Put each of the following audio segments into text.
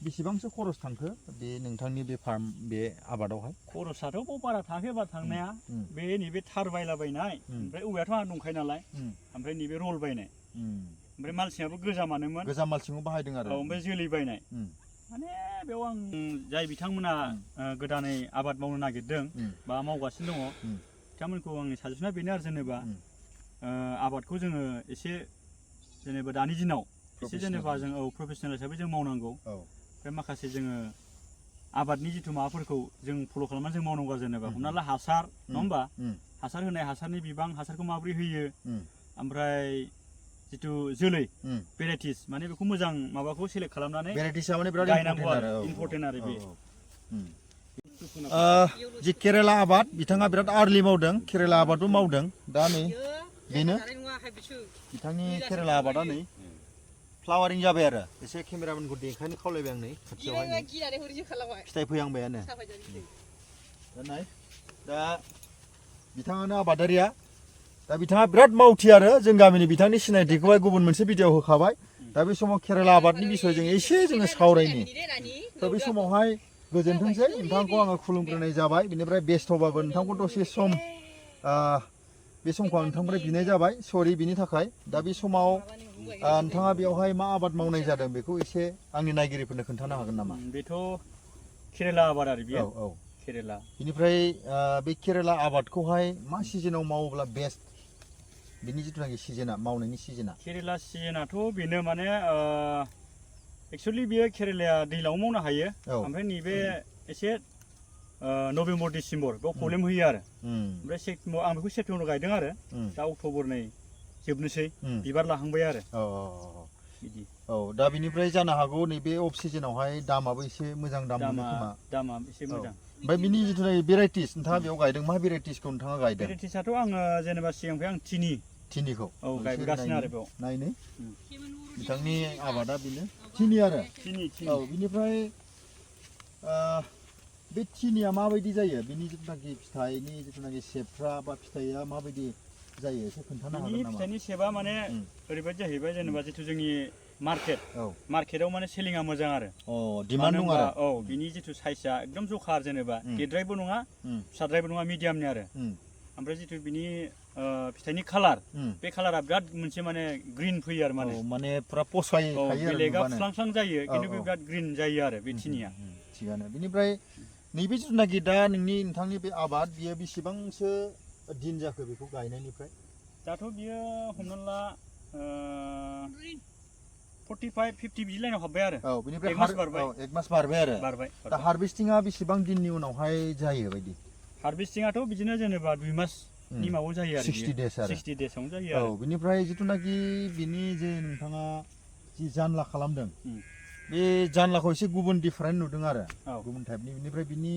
बेसेबांसो खरस थांखो बे नोंथांनि बे फार्म बे आबादावहाय? खरसाथ' बारा थाङाखै बारा थांनाया बे नैबे थार बायलाबायनाय ओमफ्राय औवायाथ' आंहा दंखायो नालाय ओमफ्राय नैबे रल बायनाय ओमफ्राय मालसिङाबो गोजामानोमोन गोजाम मालसिङाव बाहायदों आरो औ ओमफ्राय जोलै बायनाय माने बेयाव आं जाय बिथांमोना गोदानै आबाद मावनो नागिरदों बा मावगासिनो दङ बिथांमोनखौ आंनि साजेसना बेनो आरो जेनेबा आबादखौ जोङो एसे जेनेबा दानि दिनाव एसे जेनेबा जों प्रफेसनेल हिसाबै जों मावनांगौ ओमफ्राय माखासे जोङो आबादनि जिथु माबाफोरखौ जों फल' खालामनानै जों मावनांगौ जेनेबा हमना ला हासार नङा होमबा हासार होनाय हासारनि बिबां हासारखौ माबोरै होयो ओमफ्राय जिथु जोलै भेराइटिस माने बेखौ मोजां माबाखौ सेलेक्ट खालामनानै गायनांगौ आरो इम्परटेन्ट आरो बे जि केरेला आबाद बिथाङा बिराद आर्लि मावदों केरेला आबादबो मावदों दा नै बेनो बिथांनि केरेला आबादा नै फ्लावारिं जाबाय आरो एसे केमेरामेनखौ देखायनो खावलायबाय आं नै खाथियावहाय फिथाइ फैहांबायानो दा बिथाङानो आबादारिया दा बिथाङा बिराद मावथि आरो जों गामिनि बिथांनि सिनायथिखौहाय गुबुन मोनसे भिडिअ होखाबाय दा बे समाव केरेला आबादनि बिसय जों एसे जोङो सावरायनि दा बे समावहाय गोजोनथोंसै नोंथांखौ आङो खुलुमग्रोनाय जाबाय बेनिफ्राय बेस्थ'बाबो नोंथांखौ दसे सम बे समखौ आं नोंथांनिफ्राय बिनाय जाबाय सरि बिनि थाखाय दा बे समाव नोंथाङा बेवहाय मा आबाद मावनाय जादों बेखौ एसे आंनि नायगिरिफोरनो खोन्थानो हागोन नामा? बेथ' केरेला आबाद आरो बेयो औ केरेला बेनिफ्राय बे केरेला आबादखौहाय मा सिजनाव मावोब्ला बेस्ट बिनि जिथुनाखि सिजोना मावनायनि सिजोना? केरेला सिजोनाथ' बेनो माने एक्सुवेलि बेयो केरेलाया दैज्लाङाव मावनो हायो ओमफ्राय नैबे एसे नभेम्बर डिसेम्बर बेयाव प्रब्लेम होयो आरो ओमफ्राय आं बेखौ सेप्तेम्बराव गायदों आरो दा अक्ट'बर नै जोबनोसै बिबार लाहांबाय आरो बिदि दा बिनिफ्राय जानो हागौ नैबे अफ सिजोनावहाय दामाबो एसे मोजां दाम मोनो खोमा दामा एसे मोजां ओमफ्राय बिनि जिथुनाखि भेराइटिस नोंथाङा बेयाव गायदों मा भेराइटिसखौ नोंथाङा गायदों? भेराइटिसआथ' आङो जेनेबा सिगांनिफ्राय आं थिनिखौ गायगासिनो आरो बेयाव नायनो बिथांनि आबादा बेनो थिनि आरो औ बिनिफ्राय बे थिनिया माबायदि जायो बिनि जिथुनाखि फिथाइनि जिथुनाखि सेबफ्रा बा फिथाइया माबायदि जायो एसे खोन्थानो हागोन नामा? फिथाइनि सेबा माने ओरैबायदि जाहैबाय जेनेबा जिथु जोंनि मार्केटआव माने सेलिंआ मोजां आरो डिमान्ड दं आरो औ बिनि जिथु साइजआ एकदम जखा जेनेबा गेद्रायबो नङा फिसाद्रायबो नङा मिडियामनि आरो ओमफ्राय जिथु बिनि फिथाइनि कालार बे कालारा बिराद मोनसे माने ग्रिन फैयो आरो माने पुरा पसायखायो आरो बेलेगा फुलांस्लां जायो खिन्थु बे बिराद ग्रिन जायो आरो बे थिनिया थिगानो बेनिफ्राय नैबे जिथुनाखि दा नोंथांनि बे आबाद बियो बेसेबांसो दिन जाखो बेखौ गायनायनिफ्राय? दाथ' बियो हमना ला 45-50 बिदि लाइनाव हाबबाय आरो बेनिफ्राय एक मास बारबाय आरो दा हारभेस्टिंआ बेसेबां दिननि उनावहाय जायो बायदि? हारभेस्टिंआथ' बिदिनो जेनेबा 2 मासनि माबायाव जायो आरो 60 डेज आरो 60 डेजआवनो जायो आरो बिनिफ्राय जिथुनाखि बिनि जे नोंथाङा जि जानला खालामदों बे जानलाखौ एसे गुबुन डिफारेन्ट नुदों आरो गुबुन टाइपनि बेनिफ्राय बिनि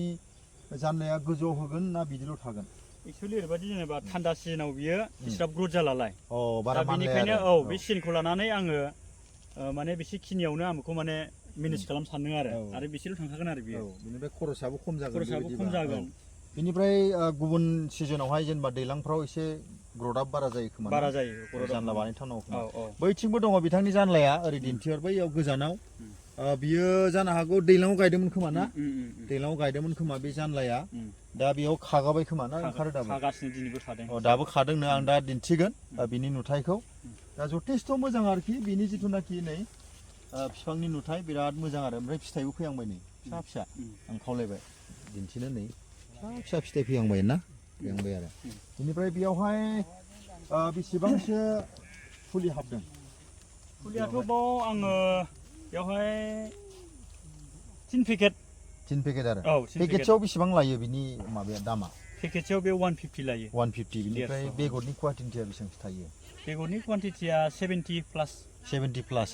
जानलाया गोजौ होगोन ना बिदिल' थागोन? एक्चुअली ओरैबायदि जेनेबा थान्दा सिजनाव बियो इसिग्राब ग्रथ जालालाय बारा बेनिखायनो बे सिजनखौ लानानै आङो माने बेसेखिनियावनो आं बेखौ माने मेनेज खालाम सानदों आरो बेसेल' थांखागोन आरो बियो बेनिफ्राय खरसाबो खम जागोन बेनिफ्राय गुबुन सिजनावहाय जेनेबा दैलांफ्राव एसे ग्रथआ बारा जायो खोमा बारा जायो जानला बानायथावनांगौ खोमा बैथिंबो दङ बिथांनि जानलाया ओरै दिन्थिहरबाय बैयाव गोजानाव बियो जानो हागौ दैलाङाव गायदोंमोन खोमा ना दैलाङाव गायदोंमोन खोमा बे जानलाया दा बेयाव खागाबाय खोमा ना ओंखारो दाबो खागासिनो दिनैबो खादों दाबो खादोंनो आं दा दिन्थिगोन बिनि नुथायखौ दा जथेस्थ' मोजां आरोखि बिनि जिथुनाखि नै बिफांनि नुथाय बिराद मोजां आरो ओमफ्राय फिथाइबो फैहांबाय नै फिसा फिसा आं खावलायबाय दिन्थिनो नै फिसा फिथाइ फैहांबाय ना फैहांबाय आरो बेनिफ्राय बेयावहाय बेसेबांसो फुलि हाबदों? फुलियाथ' बाव आङो बेवहाय 3 पेकेट आरो पेकेटसेयाव बेसेबां लायो बिनि माबाया दामा? पेकेटसेयाव बे 150 लायो 150 बिनिफ्राय बेगरनि कुवान्टिटिया बेसेबांसो थायो? बेगरनि कुवान्टिटिया 70 प्लास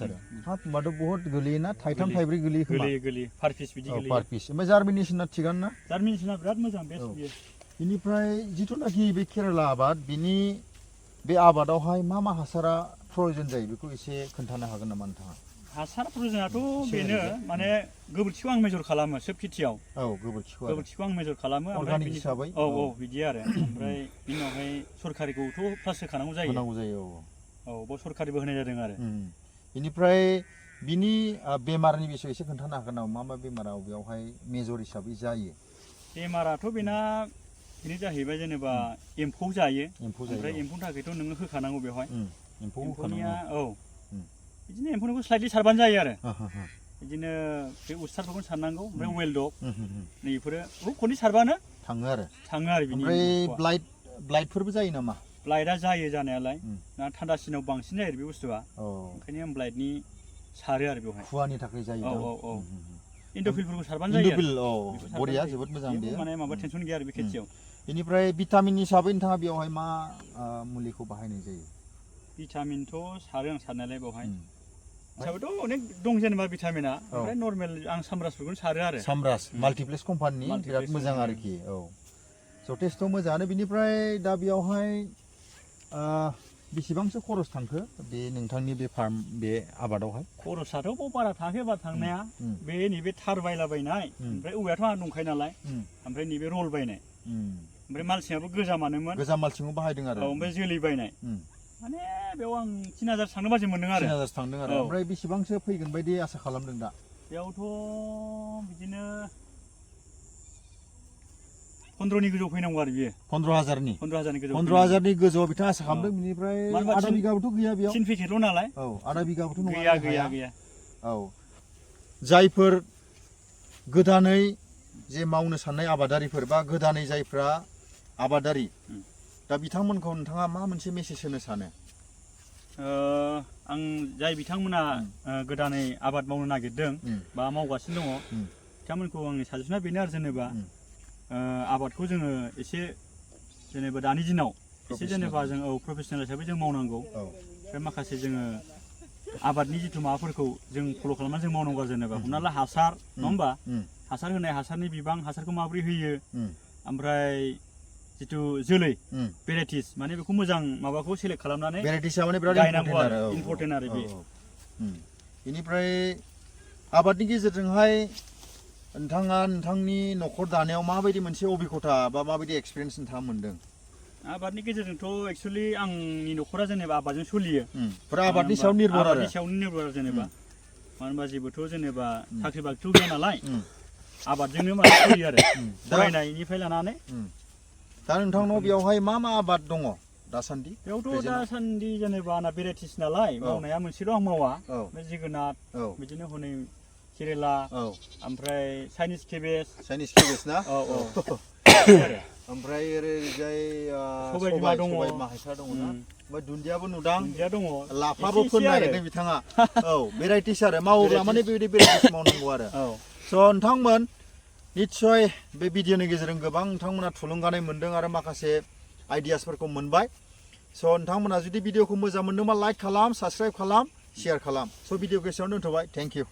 आरो होमबाथ' बहुत गोलैयोना थाइथाम थाइब्रै गोलैयो खोमा गोलैयो पार पिस बिदि गोलैयो पार पिस ओमफ्राय जार्मिनेसना थिगानो ना? जार्मिनेसना बिराद मोजां बेस्ट बियो बेनिफ्राय जिथुनाखि बे केरेला आबाद बिनि बे आबादावहाय मा मा हासारा प्रयजन जायो बेखौ एसे खोन्थानो हागोन नामा नोंथाङा? हासार प्रयजनाथ' बेनो माने गोबोरखिखौ आं मेजर खालामो सोब खेथियाव गोबोरखिखौ आं मेजर खालामो अर्गानिक हिसाबै बिदि आरो ओमफ्राय बिनि उनावहाय सरकारिखौथ' प्लास होखानांगौ जायो औ बाव सरकारिबो होनाय जादों आरो बेनिफ्राय बिनि बेमारनि बिसय एसे खोन्थानो हागोन नामा मा बेमाराव बेवहाय मेजर हिसाबै जायो? बेमाराथ' बेना बेनो जाहैबाय जेनेबा एम्फौ जायो। एम्फौ ओमफ्राय जायो। एम्फौनि थाखायथ' नोङो होखानांगौ बेवहाय। एम्फौ एम्फौनिया होखानांगौ। औ बिदिनो एम्फौनिखौ स्लाइडलि सारबानो जायो आरो। हो, हो, हो। बिदिनो बे उस्तारफोरखौनो सारनांगौ ओमफ्राय वेलडग ओमफ्राय नैफोरो खननै सारबानो थाङो आरो बिनि ओमफ्राय एम्फौआ। ब्लाइटफोरबो जायो नामा? ब्लाइटआ जायो जानायालाय ना थान्दा सिनाव बांसिन जायो आरो बे बुस्थुआ। औ ओंखायनो आं ब्लाइटनि सारो आरो बेवहाय। खुवानि थाखाय जायो औ दां? औ औ इन्ड'फिलफोरखौ सारबानो जायो इन्ड'फिल आरो। औ बेखौ सारबानो बरिया जायो। जोबोद मोजां बेयाव बेयो। माने माबा टेनसन गैया आरो बे खेथियाव। बेनिफ्राय भिटामिन हिसाबै नोंथाङा बेवहाय मा मुलिखौ बाहायनाय जायो? भिटामिनथ' सारो आं सारनायालाय बेवहाय। हिसाबैथ' अनेक दं जेनेबा भिटामिना। ओमफ्राय नर्मेल आं सामब्रासफोरखौनो सारो आरो। सामब्रास माल्टिप्लेक्स कम्पानिनि बिराद माल्टिप्लेक्स मोजां कम्पानि। आरोखि। औ जथेस्थ' मोजाङानो। बिनिफ्राय दा बेयावहाय बेसेबांसो खरस थांखो बे नोंथांनि बे फार्म बे आबादावहाय? खरसाथ' बारा थाङाखै बारा थांनाया। बे नैबे थार बायलाबायनाय ओमफ्राय औवायाथ' आंहा दंखायो नालाय। ओमफ्राय नैबे रल बायनाय। ओमफ्राय मालसिङाबो गोजामानोमोन। गोजाम मालसिङाव बाहायदों आरो। औ ओमफ्राय जोलै बायनाय। माने बेयाव आं 3000 थांनो बादि मोनदों आरो। 3000 थांदों आरो। ओमफ्राय बेसेबांसो फैगोन बायदि आसा खालामदों दा? बेयावथ' बिदिनो 15नि गोजौ फैनांगौ आरो बियो। 15,000नि? 15,000नि गोजौ। 15,000नि गोजौआव बिथाङा आसा खालामदों। बिनिफ्राय मानो होनबा आधा बिगाबोथ' गैया बेयाव? 3 पेकेटल' नालाय। औ आधा बिगाबोथ' नङा? गैया। औ जायफोर गोदानै जे मावनो साननाय आबादारिफोर बा गोदानै जायफ्रा आबादारि दा बिथांमोनखौ नोंथाङा मा मोनसे मेसेज होनो सानो? आं जाय बिथांमोना गोदानै आबाद मावनो नागिरदों बा मावगासिनो दङ बिथांमोनखौ आंनि साजेसना बेनो आरो जेनेबा आबादखौ जोङो एसे जेनेबा दानि दिनाव एसे जेनेबा जों प्रफेसनेल हिसाबै जों मावनांगौ। ओमफ्राय माखासे जोङो आबादनि जिथु माबाफोरखौ जों फल' खालामनानै जों मावनांगौ जेनेबा हमना ला हासार नङा होमबा? हासार होनाय, हासारनि बिबां, हासारखौ माबोरै होयो, ओमफ्राय जिथु जोलै भेराइटिस माने बेखौ मोजां माबाखौ सेलेक्ट खालामनानै भेराइटिसा माने बिराद गायनांगौ आरो इम्परटेन्ट आरो बे। बेनिफ्राय आबादनि गेजेरजोंहाय नोंथाङा नोंथांनि न'खर दानायाव माबायदि मोनसे अबिगथा बा माबायदि एक्सपिरियेन्स नोंथाङा मोनदों? आबादनि गेजेरजोंथ' एक्सुवेलि आंनि न'खरा जेनेबा आबादजों सोलियो। फुरा आबादनि सायाव निर्भर आरो। आबादनि सायावनो निर्भर जेनेबा। मानो होनबा जेबोथ' जेनेबा साख्रि बाख्रिथ' गैया नालाय। आबादजोंनो माने सोलियो आरो। फरायनायनिफ्राय लानानै। दा नोंथांनाव बेयावहाय मा आबाद दङ दासान्दि? बेयावथ' दासान्दि जेनेबा आंना भेराइटिस नालाय मावनाया मोनसेल' आं मावा। जोगोनार बिदिनो हनै केरेला ओमफ्राय चाइनिस केबेज ना? औ ओमफ्राय ओरैजाय सबाय बिमा दङ। हायथा दङ ना? ओमफ्राय दुन्दियाबो नुदां। दुन्दिया दङ। लाफाबो फोनो नागिरदों बिथाङा। औ भेराइटिस आरो मावोब्ला माने बेबायदि भेराइटिस मावनांगौ आरो। स' नोंथांमोन निस्सय बे भिडिअनि गेजेरजों गोबां नोंथांमोना थुलुंगानाय मोनदों आरो माखासे आइडियासफोरखौ मोनबाय। स' नोंथांमोना जुदि भिडिअखौ मोजां मोनदोंबा लाइक खालाम, साबस्क्राइब खालाम, शेयार खालाम। स' भिडिअखौ एसेयावनो दोनथ'बाय। Thank you.